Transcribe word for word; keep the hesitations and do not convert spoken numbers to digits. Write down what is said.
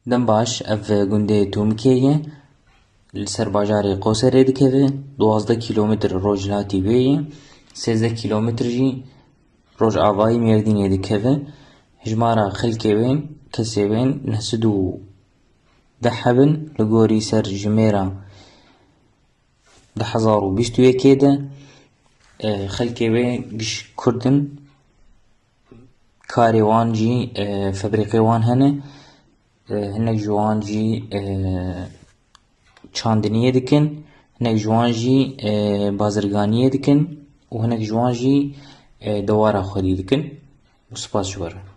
Dem baş, ev gundê Tûmikê ye. Li ser bajarê Qoserê dikeve, duwazdeh kîlometr rojhilatî wê ye, sêzdeh kîlometr jî rojavayî Mêrdînê dikeve. Hijmara xelkê wê, kesê wê neh sed û deh hebin, li gorî ser jimêra du hezar û bîst û yekê de, e, xelkê wê giş Kurd in, karê wan jî, e, febrîqê wan hene. E, hinek ji wan jî, e, çandiniyê dikin, hinek ji wan jî, e, bazirganiyê dikin û hinek ji wan jî, e, dewara xwedî dikin. Û spas ji we re.